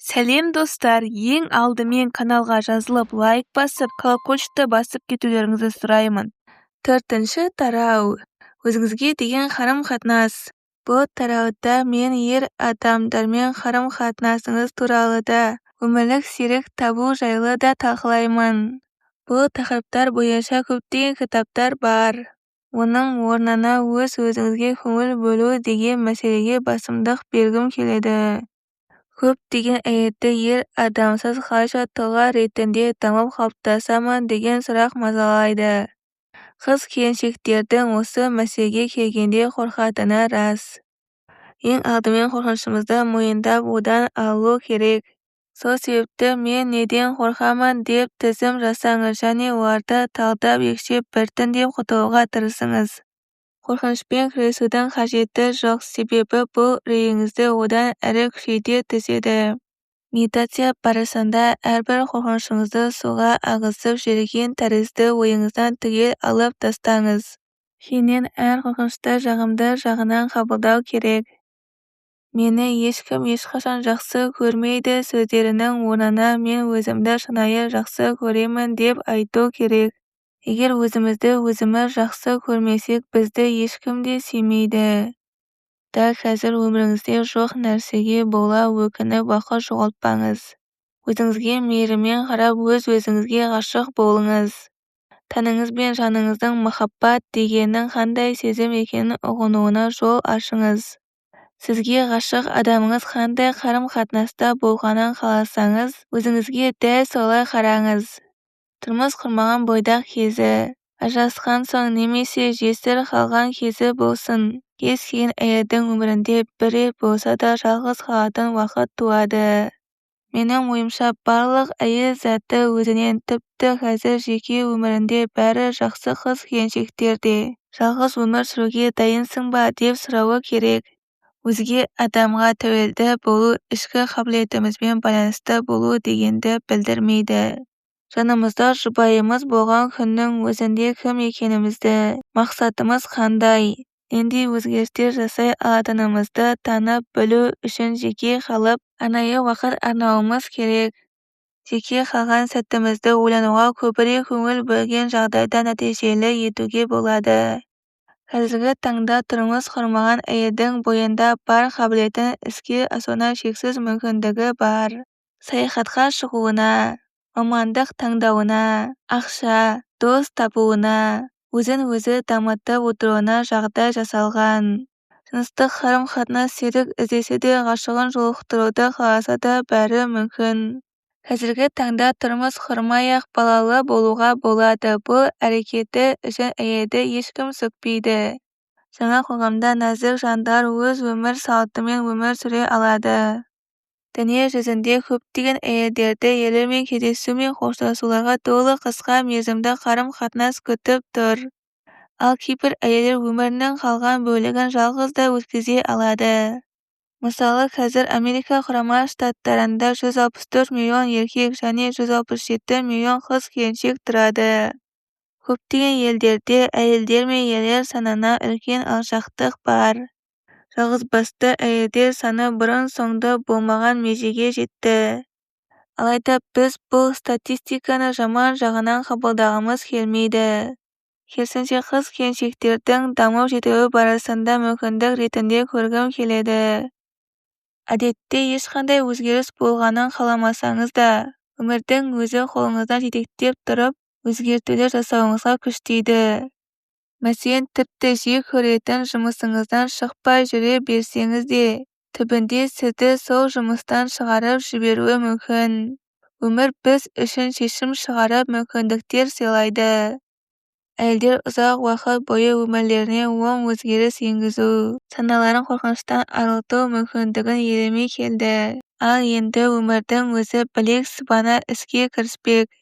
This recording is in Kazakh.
Сәлем, достар! Ең алдымен каналға жазылып, лайк басып, колокольчикті басып кетулеріңізді сұраймын. Төртінші тарау. Өзіңізге деген қарым-қатынас. Бұл тарауда мен ер адамдармен қарым-қатынасыңыз туралы да, өмірлік серік табу жайлы да талқылаймын. Бұл тақырыптар бойынша көптеген кітаптар бар. Оның орнына өз-өзіңізге көңіл бөлу деген мәселеге басымдық бергім келеді. Көптеген әйелді ер адамсыз қалайша тұлға ретінде дамып қалыптасамын деген сұрақ мазалайды. Қыз-келіншектердің осы мәселеге келгенде қорқатыны рас. Ең алдымен қорқынышымызды мойындап, одан арылу керек. Сол себепті «Мен неден қорқамын?» деп тізім жасаңыз және оларды талдап, екшеп, біртіндеп құтылуға тырысыңыз. Қорқынышпен күресудің қажеті жоқ, себебі бұл үрейіңізді одан әрі күшейте түседі. Медитация барысында әрбір қорқынышыңызды суға ағызып жіберген тәрізді ойыңыздан түгел алып тастаңыз. Кейіннен әр қорқынышты жағымды жағынан қабылдау керек. «Мені ешкім ешқашан жақсы көрмейді» сөздерінің орнына «Мен өзімді шынайы жақсы көремін» деп айту керек. Егер өзімізді өзіміз жақсы көрмесек, бізді ешкім де сүймейді. Дәл қазір өміріңізде жоқ нәрсеге бола өкініп уақыт жоғалтпаңыз. Өзіңізге мейіріммен қарап, өз-өзіңізге ғашық болыңыз. Тәніңіз бен жаныңыздың махаббат дегеннің қандай сезім екенін ұғынуына жол ашыңыз. Сізге ғашық адамыңыз қандай қарым-қатынаста болғанын қаласаңыз, өзіңізге дәл солай қараңыз. Тұрмыс құрмаған бойдақ кезі, ажырасқан соң немесе жесір қалған кезі болсын, кез келген әйелдің өмірінде бір рет болса да жалғыз қалатын уақыт туады. Менің ойымша, барлық әйел заты өзінен, тіпті қазір жеке өмірінде бәрі жақсы қыз-келіншектер де «Жалғыз өмір сүруге дайынсың ба?» деп сұрауы керек. Өзге адамға тәуелді болу ішкі қабілетімізбен байланыста болу дегенді білдірмейді. Жанымызда жұбайымыз болған күннің өзінде кім екенімізді, мақсатымыз қандай, нендей өзгерістер жасай алатынымызды танып білу үшін жеке қалып, арнайы уақыт арнауымыз керек. Жеке қалған сәтімізді ойлануға көбірек көңіл бөлген жағдайда нәтижелі етуге болады. Қазіргі таңда тұрмыс құрмаған әйелдің бойында бар қабілетін іске асыруына шексіз мүмкіндігі бар. Саяхатқа шығуына, мамандық таңдауына, ақша, дос табуына, өзін-өзі дамытып отыруына жағдай жасалған. Жыныстық қарым-қатынас, серік іздесе де, ғашығын жолықтыруды қаласа да бәрі мүмкін. Қазіргі таңда тұрмыс құрмай-ақ балалы болуға болады. Бұл әрекеті үшін әйелді ешкім сөкпейді. Жаңа қоғамда нәзік жандылар өз өмір салтымен өмір сүре алады. Дүние жүзінде көптеген әйелдерді ерлермен кездесу мен қоштасуларға толы қысқа мерзімді қарым-қатынас күтіп тұр. Ал кейбір әйелдер өмірінің қалған бөлігін жалғыз да өткізе алады. Мысалы, қазір Америка Құрама Штаттарында 164 миллион еркек және 167 миллион қыз-келіншек тұрады. Көптеген елдерде әйелдер мен ерлер санына үлкен алшақтық бар. Жалғызбасты әйелдер саны бұрын-соңды болмаған межеге жетті. Алайда біз бұл статистиканы жаман жағынан қабылдағымыз келмейді. Керісінше, қыз-келіншектердің дамып жетілуі барысында мүмкіндік ретінде көргім келеді. Әдетте ешқандай өзгеріс болғанын қаламасаңыз да, өмірдің өзі қолыңыздан жетектеп тұрып, өзгертулер жасауыңызға күштейді. Мәселен, тіпті жек көретін жұмысыңыздан шықпай жүре берсеңіз де, түбінде сізді сол жұмыстан шығарып жіберуі мүмкін. Өмір біз үшін шешім шығарып, мүмкіндіктер сыйлайды. Әйелдер ұзақ уақыт бойы өмірлеріне оң өзгеріс енгізу, саналарын қорқыныштан арылту мүмкіндігін елемей келді. Ал енді өмірдің өзі білек сыбана іске кіріспек.